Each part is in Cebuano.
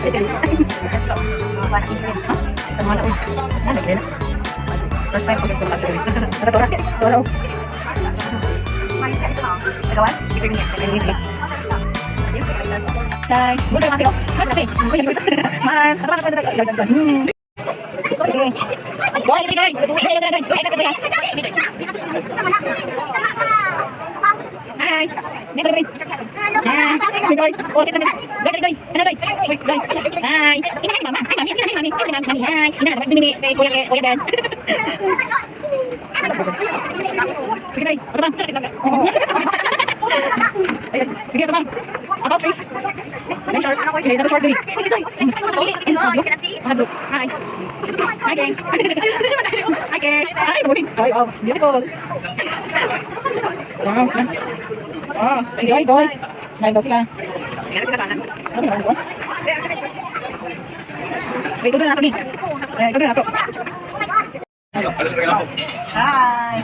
Sa mga na. First time ko dito. Tara, tara. Tara. Nagawas? Hi. Good day, Mateo. Smile. Sige. Goy, goy, goy. Goy, goy, goy. Goy, goy, goy. Hi. Goy, goy. Hi. Goy. Oh, sit down. Goy, goy. Ano, goy? Goy, goy. Hi. Ina, hi, mama. Hi, mami. Hi, mami. Hi, mami. Hi. Ina, dini kay Kuya, Kuya Ben. Sige, goy. Ano ba? Ayun. Sige, tabang. About face. Then short. Okay, double short dali. Mahadlok. Hi. Hi, gang. Hi, gang. Hi, morning. Hi, wow, it's beautiful. Wow. Ah, goy, goy. Smile daw sila. Ano ba? Wait, tuloy na nato, Gi. Eh, tuloy na nato. Hi.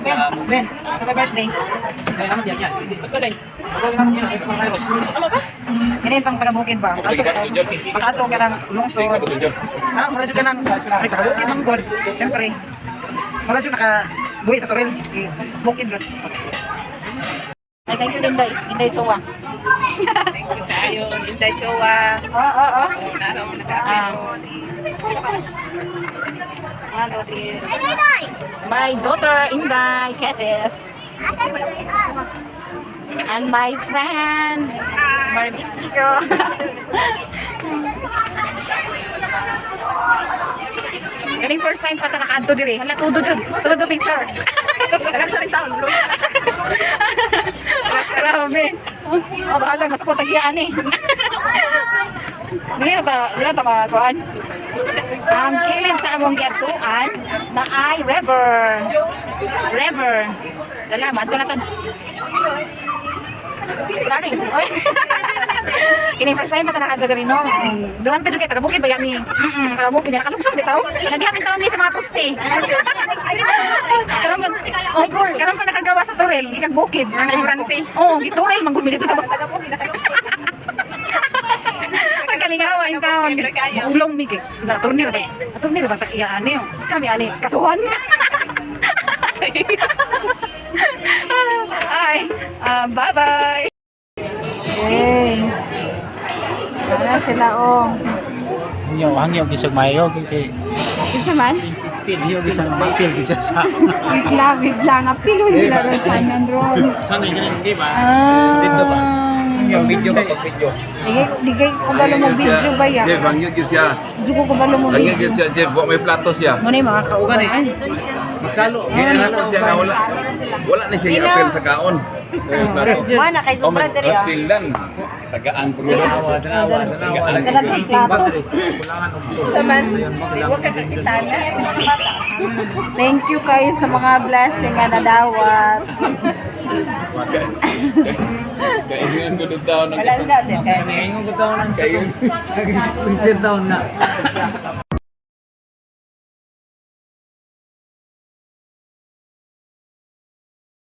Ben, Ben, happy birthday. Kini itong taga-bukid ba? Pagkato ka ng lungsod. Ah, mura jud ka ng ay taga-bukid man gud. Siyempre. Mura jud naka buhi sa toril. Bukid gud. Ay, thank you, Inday. Inday Chowa. Thank you kayo, Inday Chowa. Oo. Naraw mo nakapit. One, two, three. My daughter, Inday Keses. And my friend, Marvin Chico. Kaning first time pa ta nakaadto diri. Hala, tudo jud. Tudo picture. Dalag sa rin taon, luya. Grabe. Oh, bahala masukot ang iyaan eh. Dili na ta, dili na ta makuan. Ang kilid sa among giadtuan na ay river. River. Dala, maadto na ton. Starting. Oy. Kini first time pa ta nakaadto diri, no. Durante jud kay taga bukid ba yami. Taga bukid nakalugsong bitaw. Nagihapon taon ni sa mga poste. Karon pa, oh, karon pa nakagawa sa Torel, gikag bukid. Durante. Oh, giturel man gud mi dito sa Pagkalingawa in taon. Maulong mi kay. Attorney ra ba? Attorney ra ba tag iya ani? Kami ani kasuhan. Ay, bye-bye. Hey. Wala sila oh. Hangyo, hangyo gisag mayo kay Kinsa man? hangyo gisag mapil gisa sa. Wait lang, wait lang. Apil mo sila ron tanan ron. Sana hindi ba? Ah. Dito ba? Hangyo video ba pag video? Digay, digay ko kabalo mo video ba ya? Jeff, hangyo gyud siya. Gusto ko kabalo mo Hangyo video. gyud siya, Jeff. Wa may plato siya. Mo na yung mga kauban. Magsalo. Ginahapon siya na wala. Wala na siya i-appeal sa kaon. May plato. Mana kay Oh, may Rastildan. Tagaan po yun. Tanawa, tanawa, tanawa. Daghang plato. Saman, huwag ka kakitana. Thank you kayo sa mga blessing nga nadawat. Kaingan ko doon daw ng Wala na, Kaingon ko taon ng Kaingan. taon na.